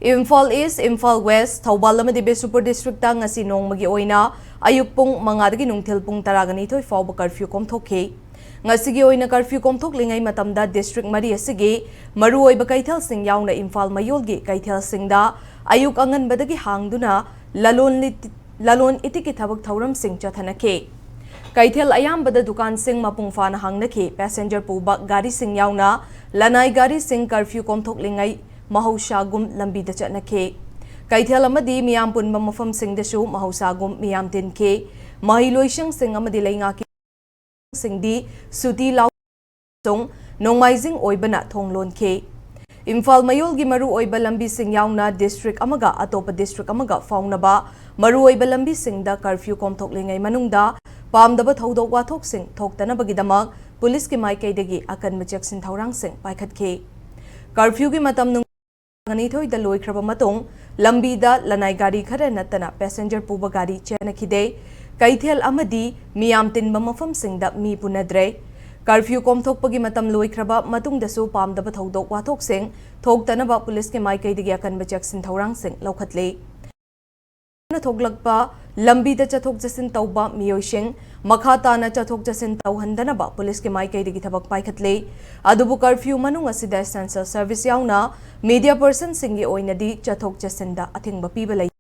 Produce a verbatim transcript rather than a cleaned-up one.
ꯏꯝꯐꯥꯜ ꯏꯁ, Imphal west, Thoubal ꯑꯃꯗꯤ Bishnupur district ꯉꯁꯤ ꯅꯣꯡꯃꯒꯤ ꯑꯣꯏꯅ ꯑꯌꯨꯛ ꯄꯨꯡ ꯃꯉꯥꯗꯒꯤ ꯅꯨꯡꯊꯤꯜ ꯄꯨꯡ ꯇꯔꯥꯒ ꯅꯤꯊꯣꯏ ꯐꯥꯎꯕ ꯀꯔꯐ꯭ꯌꯨ ꯀꯣꯝꯊꯣꯛꯈꯤ꯫ ꯉꯁꯤꯒꯤ ꯑꯣꯏꯅ ꯀꯔꯐ꯭ꯌꯨ ꯀꯣꯝꯊꯣꯛꯂꯤꯉꯩ ꯃꯇꯝꯗ ꯗꯤꯁꯇ꯭ꯔꯤꯛ ꯃꯔꯤ ꯑꯁꯤꯒꯤ ꯃꯔꯨꯑꯣꯏꯕ ꯀꯩꯊꯦꯜꯁꯤꯡ ꯌꯥꯎꯅ ꯏꯝꯐꯥꯜ ꯃꯌꯣꯜꯒꯤ ꯀꯩꯊꯦꯜꯁꯤꯡꯗ ꯑꯌꯨꯛ ꯑꯉꯟꯕꯗꯒꯤ ꯍꯥꯡꯗꯨꯅ ꯂꯂꯣꯟ ꯂꯤꯇꯤ-, ꯂꯂꯣꯟ ꯏꯇꯤꯛꯀꯤ ꯊꯕꯛ ꯊꯧꯔꯝꯁꯤꯡ ꯆꯠꯊꯅꯈꯤ꯫ ꯀꯩꯊꯦꯜ ꯑꯌꯥꯝꯕꯗ ꯗꯨꯀꯥꯟꯁꯤꯡ ꯃꯄꯨꯡ ꯐꯥꯅ ꯍꯥꯡꯅꯈꯤ꯫ ꯄꯦꯁꯦꯟꯖꯔ ꯄꯨꯕ ꯒꯥꯔꯤꯁꯤꯡ ꯌꯥꯎꯅ ꯂꯅꯥꯏ ꯒꯥꯔꯤꯁꯤꯡ ꯀꯔꯐ꯭ꯌꯨ ꯀꯣꯝꯊꯣꯛꯂꯤꯉꯩ ꯃꯍꯧꯁꯥꯒꯨꯝ ꯂꯝꯕꯤꯗ ꯆꯠꯅꯈꯤ꯫ ꯀꯩꯊꯦꯜ ꯑꯃꯗꯤ ꯃꯤꯌꯥꯝ ꯄꯨꯟꯕ ꯃꯐꯝꯁꯤꯡꯗꯁꯨ ꯃꯍꯧꯁꯥꯒꯨꯝ ꯃꯤꯌꯥꯝ ꯇꯤꯟꯈꯤ꯫ ꯃꯍꯩꯂꯣꯏꯁꯪꯁꯤꯡ ꯑꯃꯗꯤ ꯂꯩꯉꯥꯛꯀꯤ ꯁꯤꯡꯗꯤ ꯁꯨꯇꯤ ꯂꯥꯎ-, ꯑꯃꯁꯨꯡ ꯅꯣꯡꯃꯥꯏꯖꯤꯡ ꯑꯣꯏꯕꯅ ꯊꯣꯡ ꯂꯣꯟꯈꯤ꯫ ꯏꯝꯐꯥꯜ ꯃꯌꯣꯜꯒꯤ ꯃꯔꯨꯑꯣꯏꯕ ꯂꯝꯕꯤꯁꯤꯡ ꯌꯥꯎꯅ ꯗꯤꯁꯇ꯭ꯔꯤꯛ ꯑꯃꯒ ꯑꯇꯣꯞꯄ ꯗꯤꯁꯇ꯭ꯔꯤꯛ ꯑꯃꯒ ꯐꯥꯎꯅꯕ ꯃꯔꯨꯑꯣꯏꯕ ꯂꯝꯕꯤꯁꯤꯡꯗ ꯀꯔꯐ꯭ꯌꯨ ꯀꯣꯝꯊꯣꯛꯂꯤꯉꯩ ꯃꯅꯨꯡꯗ ꯄꯥꯝꯗꯕ ꯊꯧꯗꯣꯛ ꯋꯥꯊꯣꯛꯁꯤꯡ ꯊꯣꯛꯇꯅꯕꯒꯤꯗꯃꯛ ꯄꯨꯂꯤꯁꯀꯤ ꯃꯥꯏꯀꯩꯗꯒꯤ ꯑꯀꯟꯕ ꯆꯦꯛꯁꯤꯟ ꯊꯧꯔꯥꯡꯁꯤꯡ ꯄꯥꯏꯈꯠꯈꯤ꯫ ꯀꯔꯐ꯭ꯌꯨꯒꯤ ꯃꯇꯝ ꯅꯨꯡ-, ꯅꯤꯊꯣꯏꯗ ꯂꯣꯏꯈ꯭ꯔꯕ ꯃꯇꯨꯡ ꯂꯝꯕꯤꯗ ꯂꯅꯥꯏ ꯒꯥꯔꯤ ꯈꯔ ꯅꯠꯇꯅ ꯄꯦꯁꯦꯟꯖꯔ ꯄꯨꯕ ꯒꯥꯔꯤ ꯆꯦꯟꯅꯈꯤꯗꯦ꯫ ꯀꯩꯊꯦꯜ ꯑꯃꯗꯤ ꯃꯤꯌꯥꯝ ꯇꯤꯟꯕ ꯃꯐꯝꯁꯤꯡꯗ ꯃꯤ ꯄꯨꯅꯗ꯭ꯔꯦ꯫ ꯀꯔꯐ꯭ꯌꯨ ꯀꯣꯝꯊꯣꯛꯄꯒꯤ ꯃꯇꯝ ꯂꯣꯏꯈ꯭ꯔꯕ ꯃꯇꯨꯡꯗꯁꯨ ꯄꯥꯝꯗꯕ ꯊꯧꯗꯣꯛ ꯋꯥꯊꯣꯛꯁꯤꯡ ꯊꯣꯛꯇꯅꯕ ꯄꯨꯂꯤꯁꯀꯤ ꯃꯥꯏꯀꯩꯗꯒꯤ ꯑꯀꯟꯕ ꯆꯦꯛꯁꯤꯟ ꯊꯧꯔꯥꯡꯁꯤꯡ ꯂꯧꯈꯠꯂꯤ꯫ ꯊꯣꯛꯂꯛꯄ ꯂꯝꯕꯤꯗ ꯆꯠꯊꯣꯛ ꯆꯠꯁꯤꯟ ꯇꯧꯕ ꯃꯤꯑꯣꯏꯁꯤꯡ ꯃꯈꯥ ꯇꯥꯅ ꯆꯠꯊꯣꯛ ꯆꯠꯁꯤꯟ ꯇꯧꯍꯟꯗꯅꯕ ꯄꯨꯂꯤꯁꯀꯤ ꯃꯥꯏꯀꯩꯗꯒꯤ ꯊꯕꯛ ꯄꯥꯏꯈꯠꯂꯤ꯫ ꯑꯗꯨꯕꯨ ꯀꯔꯐ꯭ꯌꯨ ꯃꯅꯨꯡ ꯑꯁꯤꯗ essential service ꯌꯥꯎꯅ media personꯁꯤꯡꯒꯤ ꯑꯣꯏꯅꯗꯤ ꯆꯠꯊꯣꯛ ꯆꯠꯁꯤꯟꯗ ꯑꯊꯤꯡꯕ ꯄꯤꯕ ꯂꯩ꯫